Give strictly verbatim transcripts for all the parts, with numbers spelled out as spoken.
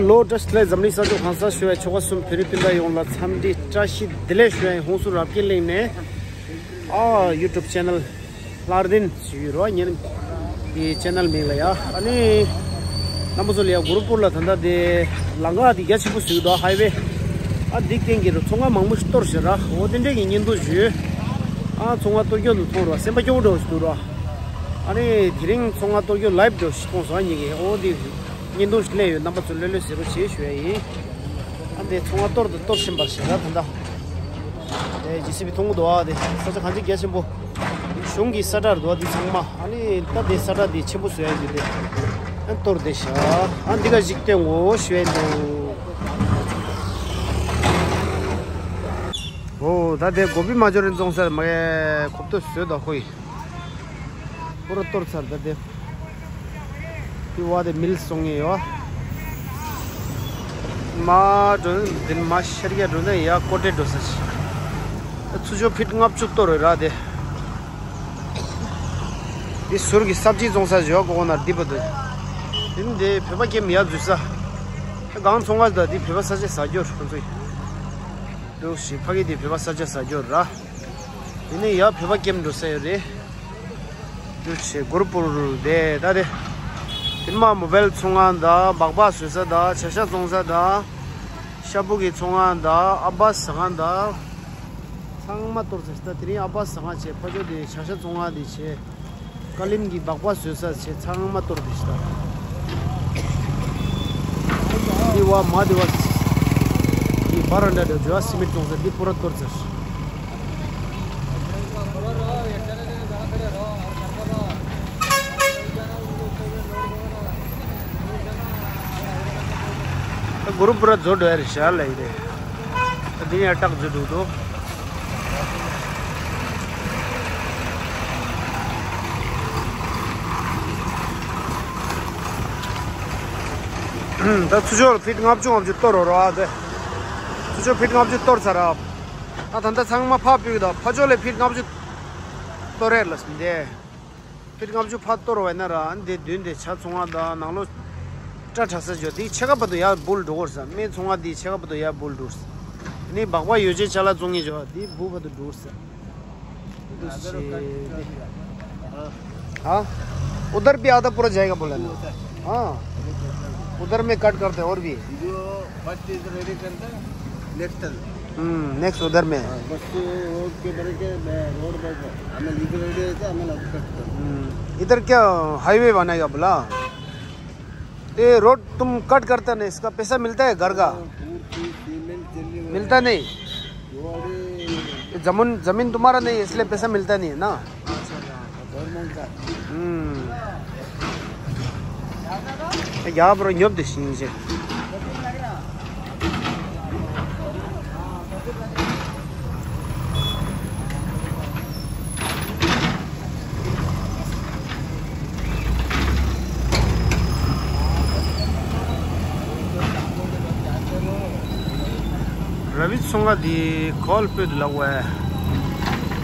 ལོ་བཀྲ་ཤིས་བདེ་ལེགས། འཛམ་གླིང་ས་ཕྱོགས་གང་སར་བཞུགས་པའི་ཆོལ་ཁ་གསུམ་བོད་རིགས་སྤུན་ཟླ་ཡོངས་ལ་འཚམས་འདྲི་བཀྲ་ཤིས་བདེ་ལེགས་ཞུ་ཡ་ཡིན། ཧོན་སུར་རབ་རྒྱས་གླིང་ནས། ཨ། ཡུ་ཊུབ་ཆེ་ནལ་ལྷ་ལྡན་ཞུ་ཡི་རོ་ཉན། དེ་ཆེ་ནལ་མིང་ལ་ཡ། ཨ་ནི་རྣམ་པ་ཚོ་ལ་ཡ་གུ་རུ་པུར་ལ་ད་ལྟ་དེ་ལམ་ཁ་དེ་རྒྱ་ཆེན་པོ་བཟོས་འདུག་ཧའི་ཝེ། ཨ། དེ་རྐྱེན་གྱིས་རུ་ཚོང་ཁང་མང་པོ་ཞིག་གཏོར་ཤག་ར། འོ་དེ་འདྲས་ཀྱི་བརྙན་ཐུང་ཞུ། ཨ། ཚོང་ཁང་གཏོར་རྒྱུ་འདུག་མཐོང་ར། སེམས་པ་སྐྱོ་བོ་འདྲ་བོ་ཞིག་འདུག་ར། ཨ་ནི་དེ་རིང་ཚོང་ཁང་གཏོར་རྒྱུ་ལའིབ་འདྲ་བོ་ཞིག་མཐོང་སོང་། ཨ་ཉིད་ཀྱིས་འོ་དེ། བརྙན་ཐུང་ཞིག་སླེབས་ཡོད། རྣམ་པ་ཚོ་ལྷོད་ལྷོད་གཟིགས་རོགས་བྱེད་ཞུ་ཡ་ཡིན། ཨ་འདི་ཚོང་ཁང་གཏོར་དང་གཏོར་བཞིན་པར་ཞེ་དྲག་ད་ལྟ། ཨེ་ཇེ་སི་བི་མཐོང་གི་འདུག་ཨ་འདི་ས་ཆ་གང་ཅི་རྒྱ་ཆེན་པོ། གཞུང་གི་ས་ཁྲ་རེད་འདུག་ཨ་འདི་ཚང་མ། ཨ་ནི་ད་འདི་ས་ཁྲ་འདི་ཆེན་པོ་བཟོ་ཡ་ཡོད་དེ། ཨ་གཏོར་བསྡད་ཤག་ཨ་འདི་ག་ཞིག་སྟོན་དགོས་ཞུ་ཡ་འདུག་འོ་ད་དེ་གོ་པི་མ་འབྱོར་རིན་བཙོང་ས་མ་གའི་གོ་ཏོ་བཟོས་དོ་ཁོ་ཡི། པུ་ར་གཏོར་ཚར་ད་དེ། དེ་བ་དེ་མིལ་སོང་ངེ་ཡོད། མ་འགྲོ་འདི་མ་ཤར་ཡ་འགྲོ་ན་ཡ་ཀོ་ཏེ་འགྲོ་ས་ཆི། ཚུར་ཕྱོགས་ཕིཊ་ལྔ་བཅུ་གཏོར་རེད་ར་དེ། དེ་ཟུར་གྱི་སབ་ཇི་བཙོང་ས་ཞོག་གོ་ན་འདི་པ་དུ། དེ་ནི་དེ་བོད་པ་ཀེམ་ཡ་འཛུལ་ས། གང་ཚོང་ཁང་ད་དེ་བོད་པ་ས་ཆ་ཟ་རྒྱུར་ཁོང་ཚོ་ཡི། འདུག་ཞིག་ཕ་གི་དེ་བོད་པ་ས་ཆ་ཟ་རྒྱུར་ར། དེ་ནི་ཡ་བོད་པ་ཀེམ་འགྲོ་ས་ཡོད་རེད། ཡོད་ཆེ་གུ་རུ་པུར་དེ་ད་དེ། དེ་མ་མོ་བེལ་ཚོང་ཁང་དང་སྦག་སྦག་བཟོ་ས་དང་བྱ་ཤ་བཙོང་ས་དང་། ཤ་བུ་གི་ཚོང་ཁང་དང་ཨ་བ་ཟ་ཁང་དང་། ཚང་མ་གཏོར་ཚར་ཤག་ད་དེ་རིང་ཨ་བ་ཟ་ཁང་བྱས། ཕ་ཇོ་དེ་བྱ་ཤ་ཚོང་ཁང་དེ་བྱས། ཀ་ལིམ་གྱི་སྦག་སྦག་བཟོ་ས་བྱས། ཚང་མ་གཏོར་བསྡད་ཤག་འདི་བ་མ་དེ་བ། འདི་བ་ར་འདྲ་འདྲ་བཟོ་བ་སི་མིད་གཏོང་ས་འདི་པུ་ར་གཏོར་ཚར། ད་གུ་རུ་པུ་ར་བཟོ་འགྲོ་ཡ་རེད་ཤག་ལ་ཡི་རེད། ད་འདི་ནས་ཡར་སྟག་བཟོ་འགྲོ་འདུག་ད་ཚུར་ཕྱོགས་ལ་ཕིཊ་ལྔ་བཅུ་ལྔ་བཅུ་གཏོར་རོགས་རོགས་ཨ་དེ། ཚུར་ཕྱོགས་ཕིཊ་ལྔ་བཅུ་གཏོར་ཚར་ར། ད་ད་ལྟ་ཚང་མ་ཕར་ཕུད་ཀྱི་འདུག་ཕར་ཕྱོགས་ལ་ཕིཊ་ལྔ་བཅུ་གཏོར་རེད་ལ་ཟིན་ཏེ། ཕིཊ་ལྔ་བཅུ་ཕར་གཏོར་བ་ཡིན་ན་ར། ཨ་ནི་དེ་མདུན་དེ་བྱ་ཚོང་ཁང་དང་ནང་ལོགས་སྐྲ་བྲེག་ས་འཇོག་དེ་ཕྱེད་ཀ་བར་དུ་ཡར་འབུལ་འགྲོ་གི་རེད་ཟེར། སྨན་ཚོང་ཁང་དེ་ཕྱེད་ཀ་བར་དུ་ཡར་འབུལ་འགྲོ་གི་རེད་ཟེར། དེ་ནས་སྦག་སྦག་ཡོ་བྱད་ཅ་ལག་བཙོང་མཁན་འཇོག་དེ་འབུལ་བར་དུ་འགྲོ་གི་རེད་ཟེར། हाँ, उधर भी आधा पूरा जाएगा बोला ना। हाँ, उधर में कट करते हैं और भी। जो फर्स्ट इधर रेडी करता है, नेक्स्ट। हम्म, नेक्स्ट उधर में। हाँ, बस वो रोड के बड़े के, मैं रोड बस हमें लीगल रेडी रहता है, हमें लगता है। हम्म, इधर क्या हाईवे बनाएगा बोला? ये रोड तुम कट करता नहीं, इसका पैसा मिलता है घर का? पूर्ति, सीमेंट, जल्दी मिलता नहीं। ये जमीन, जमीन तुम्हारा नहीं है, इसलिए पैसा मिलता नहीं है ना। गवर्नमेंट का। हम्म। या पर न्योब दे सी से। ར་བི་ཚོང་ཁང་འདི་གོལ་སྤོས་ལ་བས།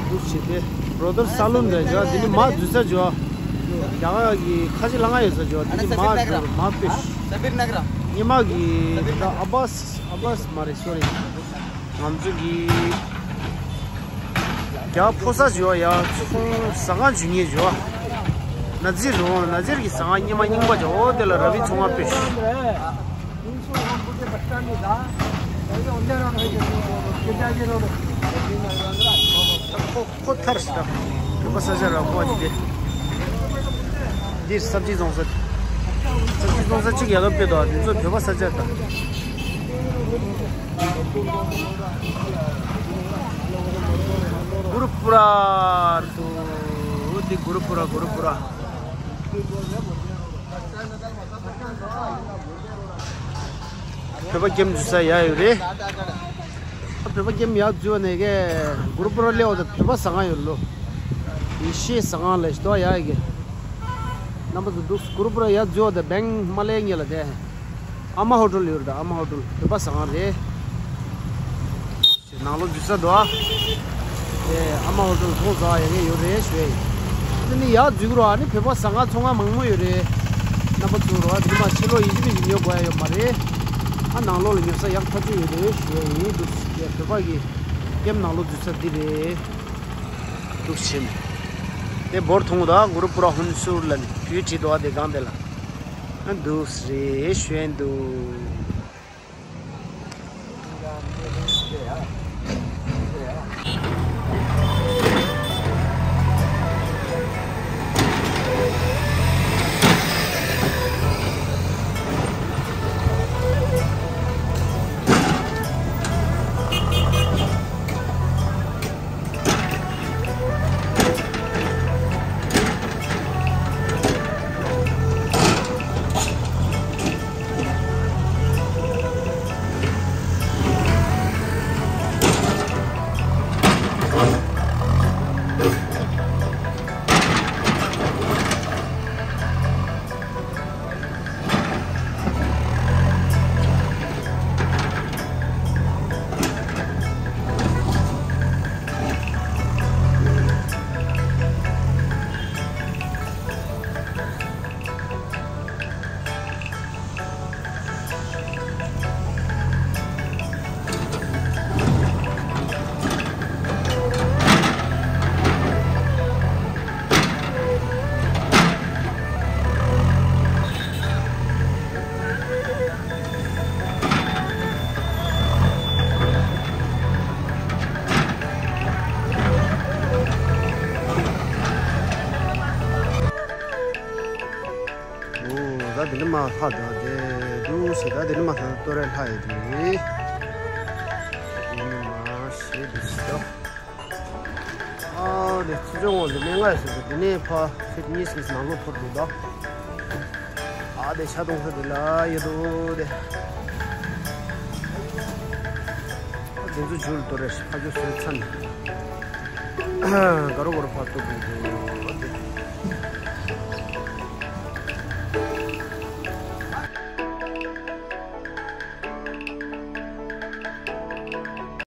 འདུག་བྱས་ཏེ། བྲོ་དར་ས་ལོན་རེད་ཇོ། འདི་ནི་མ་འཛུལ་ས་ཇོ། རྒྱ་གར་གྱི་ཁ་ཆེ་ལ་ང་ཡོད་ས་ཇོ། འདི་ནི་མ་འཛུལ་མ་སྤོས། སྤེར་ནག་ར། ཉི་མ་གི་ད་ཨ་བས་ཨ་བས་མ་རེད་སོ་རེད། ང་ཚོ་གི་རྒྱ་ཕོ་ས་ཇོ་ཡ་ཚོང་ཟ་ཁང་འཇུ་ངེས་ཇོ། ན་ཛིར་རོང་ན་ཛིར་གྱི་ཟ་ཁང་རྙིང་མ་རྙིང་པ་ཇོ། འོ་དེ་ལ་ར་བི་ཚོང་ཁང་སྤོས། ཁོ་ཐར་སི་ད། ཁོ་ཐར་སི་ད། ཁོ་ས་ཆ་ར་ཁོ་ཨ་ཅི་དེ། འདིར་སབ་ཇི་བཙོང་ས། སབ་ཇི་བཙོང་ས་གཅིག་ཡག་པོ་དཔེ་འདུག་འདི་ཚོ་བོད་པ་ས་ཆ་ད། གུ་རུ་པུ་ར་དུ། འདི་གུ་རུ་པུ་ར་གུ་རུ་པུ་ར། བོད་པ་ཀེམ་འཛུལ་ས་ཡག་ཡོད་རེད། བོད་པ་ཀེམ་ཡག་འཛུལ་བ་ནས་ཀྱི་གུ་རུ་པུ་ར་སླེབས་པ་དང་བོད་པ་ཟ་ཁང་ཡོད་ལོ། ཡེ་ཤེས་ཟ་ཁང་ལས་ཞིག་ཏོ་ཡག་ཡོད་ཀྱི། རྣམ་པ་ཚོ་འདུག་གུ་རུ་པུ་ར་ཡག་འཛུལ་བ་དང་བེང་མ་སླེབས་ཉེ་ལ་དེ། ཨ་མ་ཧོ་ཊེལ་ཡོད་རེད། ཨ་མ་ཧོ་ཊེལ་བོད་པ་ཟ་ཁང་རེད། ནང་ལོགས་འཛུལ་ས་འདུག་ཨ། དེ་ཨ་མ་ཧོ་ཊེལ་ཚོང་ཟ་ཡ་གི་ཡོད་རེད་ཞུ་ཡ་ཡིན། དེ་ནི་ཡག་འཛུལ་གི་རོ། ཨ་ནི་བོད་པ་ཟ་ཁང་ཚོང་ཁང་མང་མོ་ཡོད་རེད། རྣམ་པ་ཚོ་རོ། དེ་མ་ཕྱི་ལོགས་ཡིན་གཅིག་མིན་གཅིག་ཉོ་དགོས་ཡ་ཡོད་མ་རེད། ཨ་ནང་ལོགས་ལ་ཉོ་ས་ཡག་ཐག་ཆོད་ཡོད་རེད་ཞུ་ཡ་ཡིན། འདུག་ཡ་བོད་པ་གི་ཀེམ་ནང་ལོགས་འཛུལ་ས་འདི་རེད། འདུག་ཕྱིན། དེ་འབོར་ཐོང་ད་གུ་རུ་པུ་ར་ཧུན་སུར་ལ་བུའི་བྲིས་འདུག་ཨ་དེ་སྒང་དེ་ལ། ཨ་འདུག་རེད་ཞུ་ཡ་འདུག་ཨོ། ད་འདི་ནི་མ་ལྷ་ད་དེ་འདུག་ཟེར། ད་འདི་ནི་མ་ལྷ་ཏོ་རེ་ལྷ་ཡི་དེ། འདི་ནི་མ་ཤེས་འདུག་ཟེར། ཨ་དེ་ཚུར་ཅོང་འོག་ལ་སྨན་ཁང་ཟེར་ཟེར། འདི་ནས་ཕ་ཕིཊ་ཉིས་ཟེར་ནང་ལོགས་འཐོར་འདུག་ད། ཨ་དེ་ཤ་དོང་ས་དེ་ལ་ཡོད་འདུག་དེ། ཨ་དེ་ཚོ་ཇུ་ལ་ཏོ་རེ་ཕ་ཇོ་སོའི་མཚན། ག་རུ་ག་རུ་ཕ་ཏོ་འདུག་དེ།